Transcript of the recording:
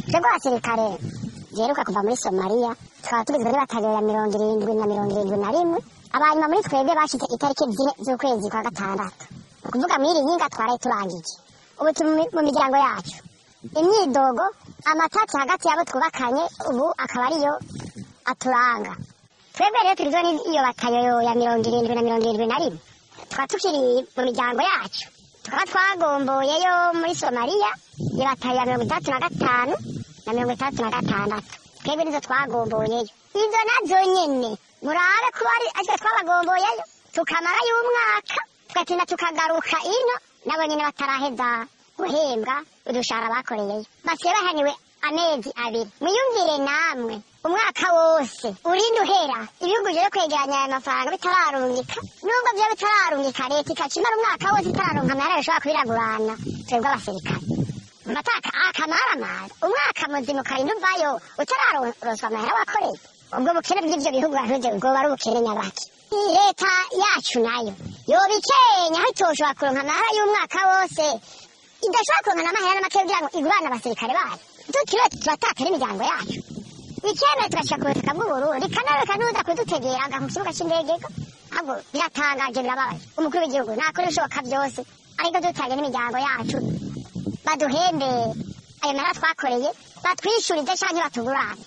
Twebwe abasirikare duheruka kuva muri Somaliya, tukaba tugizwe n'ibatayo ya 70 na 71. Abanyuma muri twebwe bashitse itariki 4 z'ukwezi kwa gatandatu, ni ukuvuga mw'iri yinga twaraye turangije. Ubu turi mu miryango yacu, imyidogo, amatati hagati y'abo twubakanye, ubu akaba ariyo aturanga. Twebwe rero tugizwe n'iyo batayo ya 70 na 71, tukaba tukiri mu miryango yacu, tukaba twagomboyeyo muri Somaliya iyo batayo ya 65 na 66. Twebwe nizo twagomboyeyo, izo nazo nyene murabe kuba ari ariko twabagomboyeyo tukamarayo umwaka, tugatinda tukagaruka ino, nabo nyene bataraheza guhembwa udushahara bakoreyeyo, basigaye bahaniwe amezi 2. Mwiyumvire namwe, umwaka wose urinda uhera, ibihugu byo kwegeranya aya mafaranga bitararungika. Nubwo byo bitararungika, leta ikaca imara umwaka wose itararonka amahera bishobora kubiragurana. Twebwe abasirikare mataka akamaramara, umwaka muzima ukarinda uvayo utararonswa amahera wakoreye. Ubwo bukene bw'ivyo bihugu bahuze bwoba ari ubukene nyabaki? Leta yacu nayo yoba ikenya aho itoshobora kuronka amahera y'umwaka wose, idashobora kuronka n'amahera n'amake kugira ngo igurane abasirikare bayo. Tutiriwe turataka n'imiryango yacu, ikemeye tugashika ku butaka bw'Uburundi, rikanaruka nuza kudutegera nga ku kibuga c'indege. Ko ahubwo biratangaje, birababaje. Umukuru w'igihugu nakora ibishoboka byose, ariko dutange n'imiryango yacu, baduhembe ayo mahera twakoreye, batwishurize canke batugurane.